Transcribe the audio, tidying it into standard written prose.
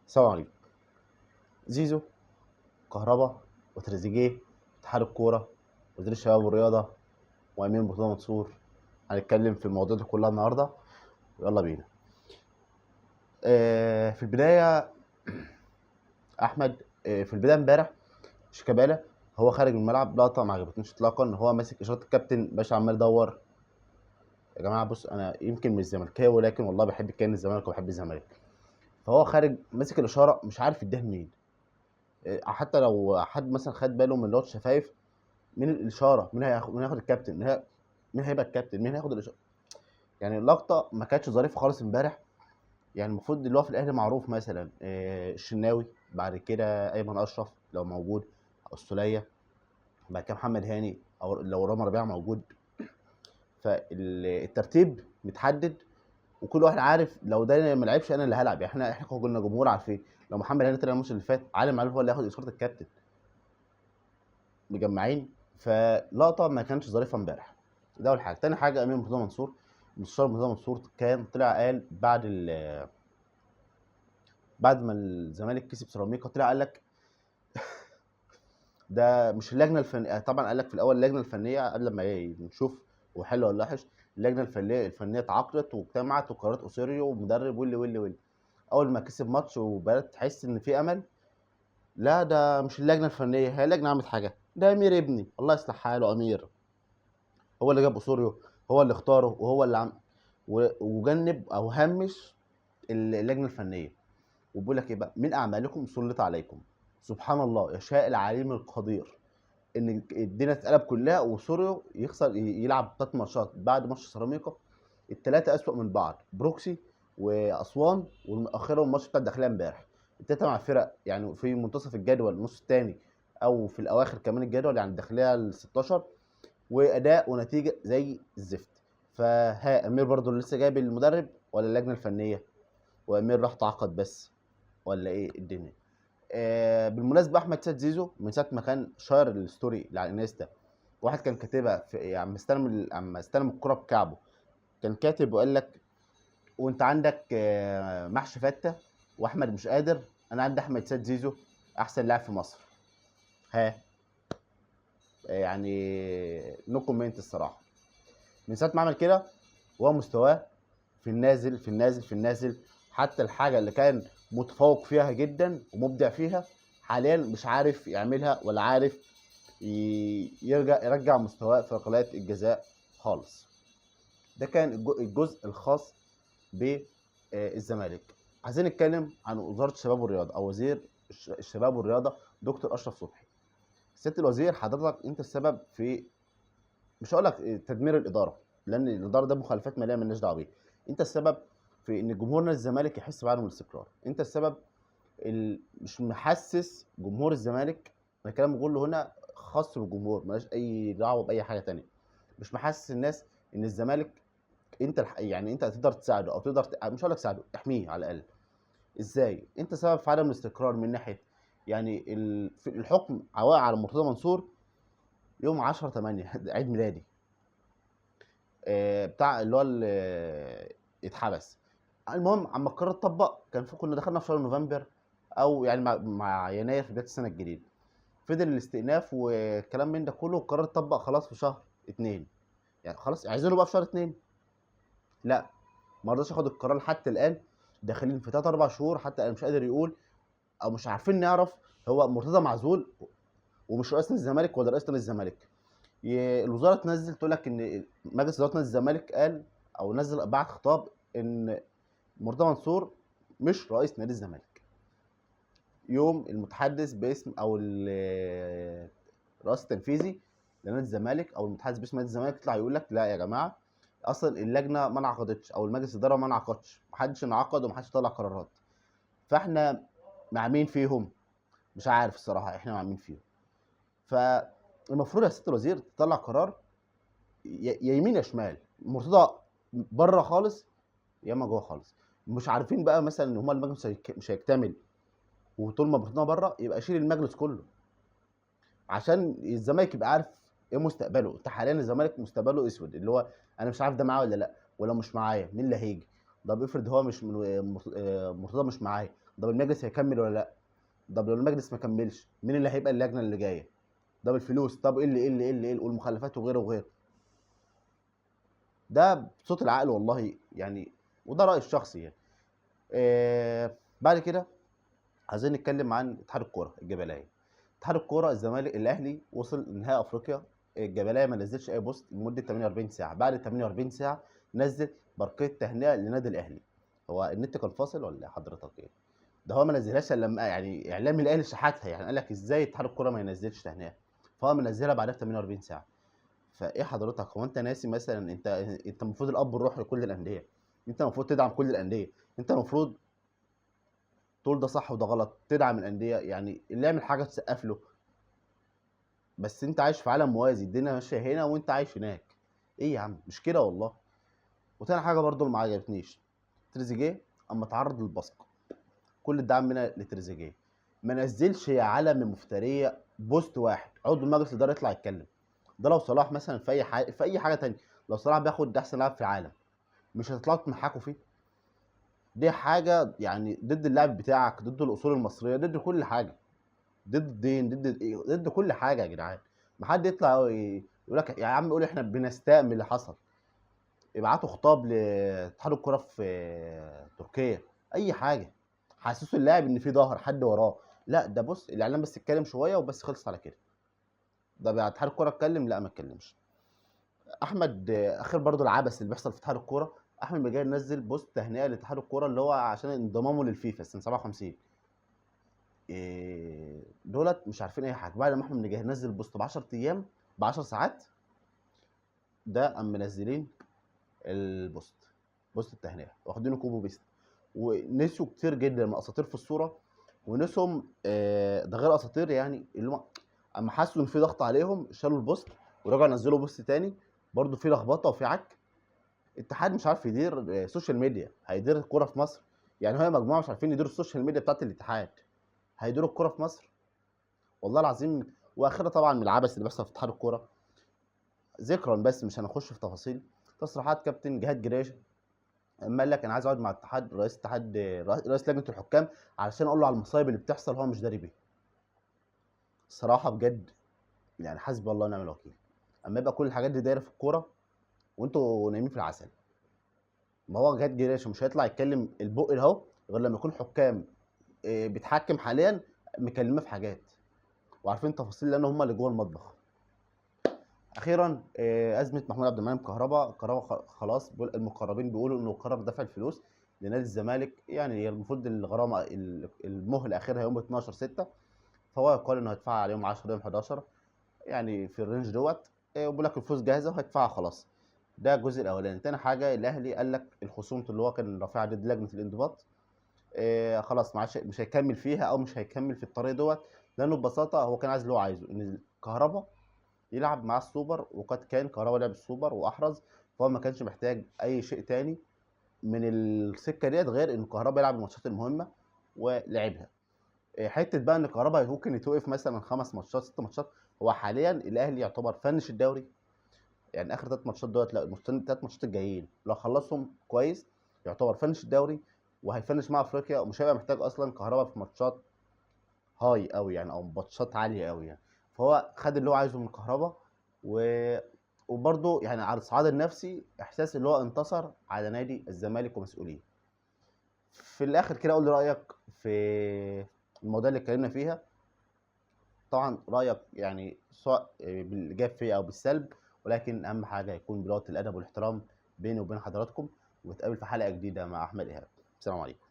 السلام عليكم. زيزو، كهربا، وتريزيجيه، اتحاد الكورة، وزير الشباب والرياضة، وامين مرتضى منصور. هنتكلم في المواضيع دي كلها النهارده، يلا بينا. في البداية احمد، في البداية امبارح شيكابالا هو خارج من الملعب، لقطة ما عجبتنيش اطلاقا، ان هو ماسك اشارة الكابتن باشا عمال يدور. يا جماعة بص، انا يمكن مش زملكاوي ولكن والله بحب كيان الزمالك وبحب الزمالك. فهو خارج ماسك الاشارة مش عارف يديها لمين. حتى لو حد مثلا خد باله من لغة الشفايف، مين الاشارة، مين هياخد، مين هياخد الكابتن، مين هيبقى الكابتن، مين هياخد الاشارة. اللقطة ما كانتش ظريفة خالص امبارح. المفروض اللي هو في الاهلي معروف مثلا، الشناوي، بعد كده ايمن اشرف لو موجود، او السوليه، بعد كده محمد هاني، او لو رامي ربيعة موجود. فالترتيب متحدد وكل واحد عارف لو ده ما لعبش انا اللي هلعب. احنا كنا جمهور عارفين لو محمد هاني طلع الماتش اللي فات عالم عارف هو اللي هياخد اشارة الكابتن، مجمعين. فلقطه ما كانتش ظريفة امبارح. ده اول حاجة. تاني حاجة، امين مرتضى منصور، مستشار مرتضى منصور كان طلع قال بعد ما الزمالك كسب سيراميكا، طلع قال لك ده مش اللجنة الفنية. طبعا قال لك في الاول اللجنة الفنية قبل ما نشوف هو حلو ولا وحش، اللجنة الفنية اتعاقدت واجتمعت وقررت اوسوريو ومدرب واللي واللي واللي. اول ما كسب ماتش وبدات تحس ان في امل، لا ده مش اللجنة الفنية، هي اللجنة عملت حاجة، ده امير ابني الله يصلح حاله، امير هو اللي جاب اوسوريو، هو اللي اختاره، وهو اللي عم وجنب او همش اللجنة الفنية. وبيقول لك ايه بقى، من اعمالكم سلط عليكم. سبحان الله، يشاء العليم القدير ان الدنيا تتقلب كلها وسوريو يخسر، يلعب 3 ماتشات بعد ماتش سيراميكا، الثلاثة اسوأ من بعض، بروكسي واسوان واخرهم الماتش بتاع الداخلية امبارح. الثلاثة مع فرق في منتصف الجدول النص الثاني او في الاواخر كمان الجدول، يعني الداخلية ال 16، واداء ونتيجة زي الزفت. فها امير برضو اللي لسه جايب المدرب ولا اللجنة الفنية، وامير راح تعاقد بس ولا ايه الدنيا؟ بالمناسبة احمد سيد زيزو من ساعة ما كان شاير ال story اللي على الانستا، واحد كان كاتبها في، يعني عم استلم الكره بكعبه، كان كاتب وقال لك وانت عندك محشي فته واحمد مش قادر، انا عندي احمد سيد زيزو احسن لاعب في مصر. ها no comment الصراحة. من ساعة ما عمل كده وهو مستواه في النازل في النازل في النازل، حتى الحاجة اللي كان متفوق فيها جدا ومبدع فيها حاليا مش عارف يعملها، ولا عارف يرجع مستواه في ركلات الجزاء خالص. ده كان الجزء الخاص بالزمالك. عايزين نتكلم عن وزارة الشباب والرياضة او وزير الشباب والرياضة دكتور اشرف صبحي. سيادة الوزير، حضرتك انت السبب في، مش هقول لك تدمير الادارة لان الادارة ده مخالفات ماليه مالناش دعوه بيها، انت السبب في ان جمهور نادي الزمالك يحس بعدم الاستقرار، انت السبب مش محسس جمهور الزمالك، انا الكلام بقوله هنا خاص بالجمهور مالهاش اي دعوه باي حاجة تانية، مش محسس الناس ان الزمالك انت يعني انت هتقدر تساعده او تقدر مش هقول لك تساعده، احميه على الاقل. ازاي؟ انت سبب في عدم الاستقرار من ناحية في الحكم عواقب على مرتضى منصور يوم 10/8 عيد ميلادي، بتاع اللي هو اتحبس. المهم عم القرار اتطبق كان في، كنا دخلنا في شهر نوفمبر او مع يناير في بداية السنة الجديدة، فضل الاستئناف والكلام من ده كله، والقرار اتطبق خلاص في شهر 2، يعني خلاص عايزينه بقى في شهر 2، لا ما رضاش ياخد القرار حتى الان، داخلين في 3-4 شهور حتى الان مش قادر يقول او مش عارفين نعرف هو مرتضى معزول ومش رئيس نادي الزمالك ولا رئيس نادي الزمالك. الوزارة تنزل تقول لك ان مجلس ادارة نادي الزمالك قال او نزل بعت خطاب ان مرتضى منصور مش رئيس نادي الزمالك. يوم المتحدث باسم او الرئيس التنفيذي لنادي الزمالك او المتحدث باسم نادي الزمالك يطلع يقول لك لا يا جماعة اصلا اللجنة ما انعقدتش او المجلس الادارة ما انعقدش، محدش انعقد ومحدش طلع قرارات، فاحنا مع مين فيهم؟ مش عارف الصراحة احنا مع مين فيهم. فالمفروض يا سيادة الوزير تطلع قرار يا يمين يا شمال، مرتضى بره خالص يا اما جوه خالص. مش عارفين بقى مثلا ان هما المجلس مش هيكتمل، وطول ما مرتضى بره يبقى شيل المجلس كله عشان الزمالك يبقى عارف ايه مستقبله. انت حاليا الزمالك مستقبله اسود، اللي هو انا مش عارف ده معاه ولا لا، ولو مش معايا مين اللي هيجي؟ طب افرض هو مش من مرتضى مش معايا، طب المجلس هيكمل ولا لا؟ طب لو المجلس ما كملش مين اللي هيبقى اللجنة اللي جاية؟ طب الفلوس، طب ايه اللي ايه اللي ايه اللي ايه والمخلفات وغيره وغيره. ده بصوت العقل والله يعني، وده رايي الشخصي يعني. بعد كده عايزين نتكلم عن اتحاد الكورة الجبلايه. اتحاد الكورة الزمالك الاهلي وصل لنهائي افريقيا، الجبلايه ما نزلش اي post لمدة 48 ساعة، بعد 48 ساعة نزل برقية تهنئة لنادي الاهلي. هو النت كان فاصل ولا حضرتك ايه؟ ده هو ما نزلهاش الا لما يعني اعلام الاهلي شحاتها، يعني قال لك ازاي اتحاد الكورة ما ينزلش تهنئة، فهو منزلها بعدها ب 48 ساعة. فايه حضرتك، هو انت ناسي مثلا؟ انت المفروض الاب الروحي لكل الاندية، انت المفروض تدعم كل الاندية، انت المفروض تقول ده صح وده غلط، تدعم الاندية، يعني اللي يعمل حاجة تسقف له. بس انت عايش في عالم موازي، الدنيا ماشية هنا وانت عايش هناك. ايه يا عم، مش كده والله. وتاني حاجة برضو اللي ما عجبتنيش، تريزيجيه اما تعرض للبصق، كل الدعم منها لتريزيجيه، ما نزلش يا عالم المفتريه post واحد عضو مجلس الادارة يطلع يتكلم. ده لو صلاح مثلا في اي حاجة، في اي حاجة تانية، لو صلاح بياخد احسن لاعب في العالم مش هتطلعوا تمحكوا فيه. دي حاجة يعني ضد اللاعب بتاعك، ضد الاصول المصرية، ضد كل حاجة، ضد الدين، ضد كل حاجة يا جدعان. ما حد يطلع يقول لك يا عم قول احنا بنستأمل اللي حصل، ابعتوا خطاب لاتحاد الكره في تركيا، اي حاجة، حسسوا اللاعب ان في ظهر حد وراه. لا ده بص الاعلام بس اتكلم شوية وبس، خلص على كده. ده بقى اتحاد الكورة اتكلم؟ لا ما اتكلمش. احمد اخر برضو العبث اللي بيحصل في اتحاد الكورة، احمد مجاهد نزل post تهنئة لاتحاد الكورة اللي هو عشان انضمامه للفيفا سنة 57. دولت مش عارفين اي حاجة. بعد ما احمد مجاهد نزل post ب 10 ايام، ب 10 ساعات، ده قام منزلين ال post، post التهنئة، واخدينه copy paste، ونسوا كتير جدا من اساطير في الصورة، ونسهم ده غير اساطير يعني، اللي هم اما حسوا ان في ضغط عليهم شالوا ال post ورجعوا نزلوا post تاني، برضو في لخبطة وفي عك. الاتحاد مش عارف يدير social media، هيدير الكورة في مصر؟ يعني هي مجموعة مش عارفين يديروا ال social media بتاعت الاتحاد، هيديروا الكورة في مصر؟ والله العظيم. واخرها طبعا من العبث اللي بيحصل في اتحاد الكورة، ذكرا بس مش هنخش في تفاصيل، تصريحات كابتن جهاد جريشه اما قال لك انا عايز اقعد مع الاتحاد، رئيس اتحاد، رئيس لجنة الحكام، علشان اقول له على المصايب اللي بتحصل هو مش داري بيها. الصراحة بجد يعني حسبي الله ونعم الوكيل. اما يبقى كل الحاجات دي دايرة في الكورة وانتوا نايمين في العسل. ما هو جهاد جريشه مش هيطلع يتكلم البق ده اهو غير لما يكون حكام بيتحكم حاليا مكلمه في حاجات وعارفين تفاصيل، لان هم اللي جوه المطبخ. اخيرا ازمة محمود عبد المنعم كهربا، كهربا خلاص المقربين بيقولوا انه قرر دفع الفلوس لنادي الزمالك، يعني المفروض الغرامة المهلة اخرها يوم 12/6، فهو قال انه هيدفعها على يوم 10 يوم 11، يعني في ال range دوت، وبيقول لك الفلوس جاهزة وهيدفعها خلاص. ده الجزء الاولاني. تاني حاجة الاهلي قال لك الخصومة اللي هو كان رافعها ضد لجنة الانضباط، خلاص ما عادش، مش هيكمل فيها او مش هيكمل في الطريق دوت، لانه ببساطة هو كان عايز اللي هو عايزه، ان كهربا يلعب مع السوبر، وقد كان كهربا لعب السوبر واحرز، فهو ما كانش محتاج اي شيء تاني من السكة ديت غير ان كهربا يلعب الماتشات المهمة ولعبها. حتة بقى ان كهربا ممكن يتوقف مثلا 5 ماتشات 6 ماتشات، هو حاليا الاهلي يعتبر finish الدوري، يعني اخر 3 ماتشات دوت، لا 3 ماتشات الجايين لو خلصهم كويس يعتبر finish الدوري، وهي finish مع افريقيا، ومش هيبقى محتاج اصلا كهربا في ماتشات high قوي يعني، او ماتشات عالية قوي يعني. فهو خد اللي هو عايزه من كهربا، وبرده يعني على الصعيد النفسي احساس اللي هو انتصر على نادي الزمالك ومسؤولية. في الاخر كده قول لي رايك في المواضيع اللي اتكلمنا فيها، طبعا رايك يعني سواء بالايجاب فيه او بالسلب، ولكن اهم حاجة يكون بلغه الادب والاحترام بيني وبين حضراتكم. ونتقابل في حلقة جديدة مع احمد ايهاب. السلام عليكم.